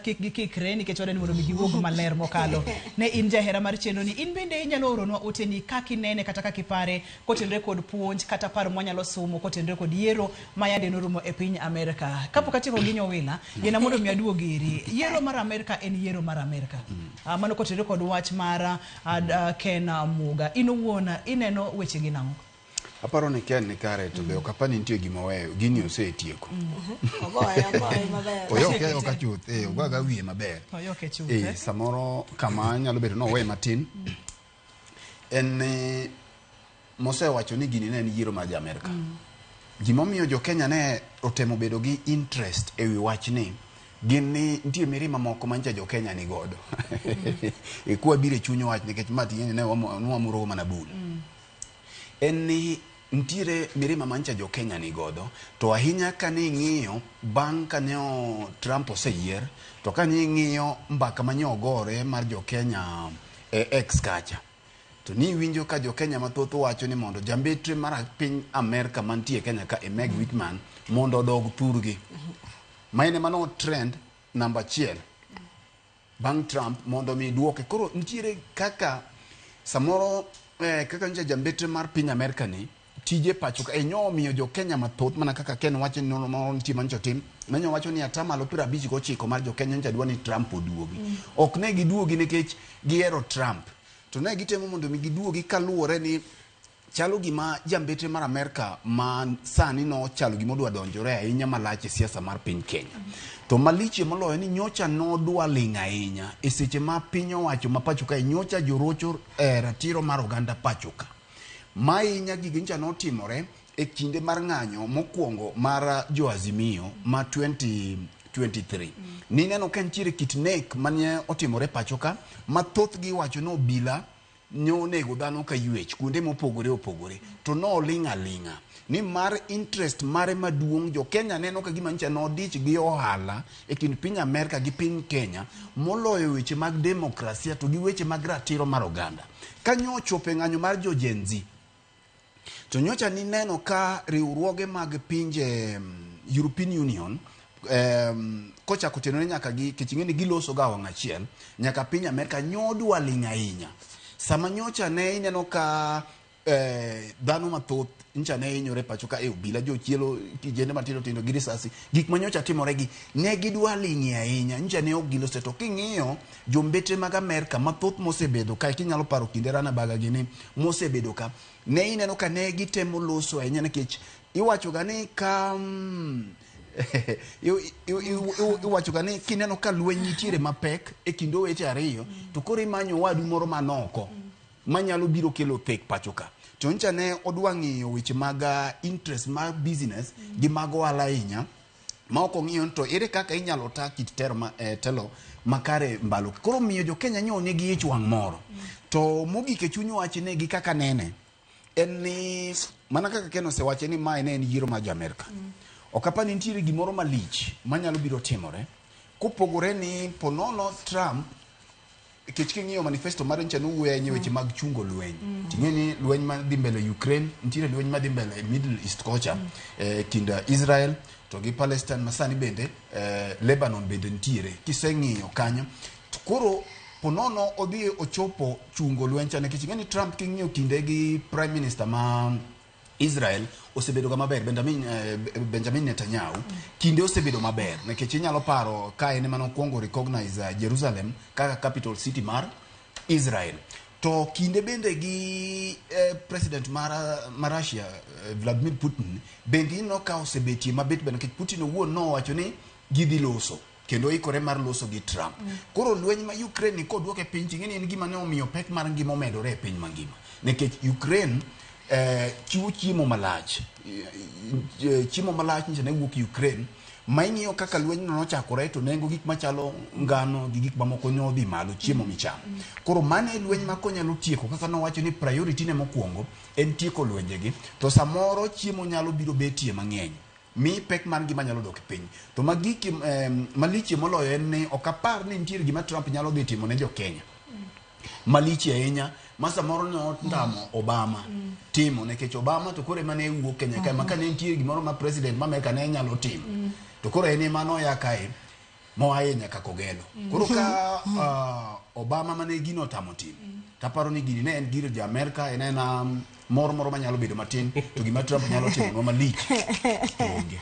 kik gikikre nikech wadwa ni mondo mi giwuog maler mokalo. Ne in jahera mar chenro ni, in bende inyalo oronwa oteni kaka inene kata kaka ipare kotenore kod puonj kata paro mwanyalo somo kotenore kod yiero ma yande norumo e piny Amerka. Kapok atieko gi Nyowila, yiena mondo mi aduog iri. Yiero mar Amerka en yiero mar Amerka. Mano kotenore kod wach mar Ken Muga. In owuon ineno weche gi nang'o? Aparo ni Ken ni kare to be ok apar ni nitie gima oweyo. Gini osetieko. Ogoye, ogoye maber. Oyoke ayoka chuth. Eh, ogoye ga wiye maber. Oyoke chuth. Eh, samoro kama nyalo bedo ni oweye matin en ni mosewacho ni gini ne en yiero mar jo-Amerka. Gimomiyo jo-Kenya ne otemo bedo gi interest e wi wachni gin ni nitie mirima moko manyicha jo-Kenya ni godo. E kwa biro e chuny wach nikech ma ting'eni ne wamurogo mana bul. En ni nitiere mirima manyicha jo-Kenya ni godo to ahinya kane ing'iyo bang' kane Trump oseyier to kane ing'iyo mbaka mane ogore mar jo-Kenya e X kacha to ni iwinjo ka jo-Kenya mathoth wacho ni mondo jambetre mar piny Amerka mantie Kenya ka e Meg Whitman mondo odog thurgi. Ma en ema no trend namba achiel bang' Trump mondo mi duoke. Koro nitiere kaka samoro kaka nyicha jambetre mar piny Amerka ni tije pacho ka enyo omiyo jo Kenya mathoth mana kaka Ken wacho ni nonro moro nitie manyicha otim manyo wacho ni atamalo 59 mar jo Kenya nyicha dwa ni Trump oduogi. Ok ne giduogi nikech gihero Trump to ne gitemo mondo mi giduogi kaluwore ni chalo gima jambetre mar Amerka ma sani no chalo gima odwa donjore ahinya malach e siasa mar piny Kenya. To malichie moloyo ni nyocha nodwa ling' ahinya e seche ma piny owacho ma pacho kae nyocha jorocho ratiro mar oganda pacho ka. Ma ahinya gigi nyocha notimore e kinde mar ng'anyo mokwongo mar jo Azimio ma 2023. Nineno ka nitiere kit nek mane otimore pacho ka ma thothgi iwacho ni obila nyonego dhano ka ywech kuonde mopogore opogore to noling' aling'a ni mar interest mare maduong' jo Kenya neno ka gima nyicha nodich gi ohala e kind piny Amerka gi piny Kenya moloyo weche mag demokrasia to gi weche mag ratiro mar oganda. Kanyo ochopo e ng'anyo mar jo Gen Z to nyocha nineno ka riwruoge mag pinje European Union kochako tenore nyaka gi kech ing'e ni giloso ga wang' achiel nyaka piny Amerka nyodwa ling' ahinya. Sama nyocha ne ineno ka dhano mathoth nyocha ne hinyore pacho ka e obila jochielo kijende matindo tindo gi risasi gik ma nyocha timore gi ne gidwa ling'ie ahinya nyocha ne ok gilose to king'iyo jombetre mag Amerka mathoth mosebedo kae kinyalo paro kinde Rana Baga gini mosebedo ka ne ineno ka ne gitemo loso ahinya nikech iwacho ga ni ka iwacho ga ni kineno ka lweny nitiere mapek e kind owete ariyo to koro imanyo owadu moro man oko manyalo biro kelo thek pacho ka. To nyocha ne odwa ng'iyo weche mag interest mar business gi mag ohala ahinya ma ok ong'iyo ni to ere kaka inyalo ta kit tero ma, telo makare mbalo. Koro miyo jo Kenya nyo nigi ich wang' moro. To mogik e chuny wach ne gi kaka nene en ni mana kaka Ken osewache ni mae ne en yiero mar jo Amerka. Ok apar ni nitiere gimoro malich manyalo biro timore kopogore ni ponono Trump nikech king'iyo manifesto mare nyicha nowuoyo ahinya e weche mag chungo lweny. Ting'e ni lweny madhi mbele Ukraine, nitiere lweny madhi mbele e Middle East kocha kind Israel to gi Palestine masani bende Lebanon bende nitiere. Kiseng'iyo kanyo to koro ponono odhi ochopo chungo lweny cha nikech ing'e ni Trump king'iyo kinde gi Prime Minister ma Israel osebedo ga maber Benjamin Netanyahu kinde osebedo maber nikech inyalo paro ka en ema nokwongo recognize Jerusalem kaka capital city mar Israel to kinde bende gi president mar Russia Vladimir Putin bende ineno ka osebetie mabet bende nikech Putin owuon nowacho ni gidhi loso kendo oikore mar loso gi Trump. Koro lweny ma Ukraine ni koduoke piny ting'e ni en gima ne omiyo pek mar ngima omedore e piny mangima. Nikech Ukraine chiwo chiemo malach. Chiemo malach nyiso ne wuok Ukraine ma ing'iyo kaka lweny no nochakore to nengo gik machalo ngano gi gik mamoko ne odhi malo chiemo michamo. Koro mano e lweny ma konyalo tieko kaka nowacho ni priority ne mokwongo en tieko lwenjegi to samoro chiemo nyalo biro betie mang'eny. Mi pek mar ngima nyalo dok piny. To magiki malichie moloyo en ni ok apar ni nitiere gima Trump nyalo dhi timo ne jo Kenya. Malichie ahinya ma samoro ne otamo Obama timo nikech Obama to koro ema ne wuok Kenya kae ma ka ne nitie gimoro ma president ma Amerka ne nyalo timo. To koro en ema noya kae. Moaye nyaka Kogelo. Koro ka Obama mane gino otamo timo, taparo ni gini ne en gir jo Amerka, en ena mor moro manyalo bedo matin, to gima Trump nyalo timo nwa malich to onge.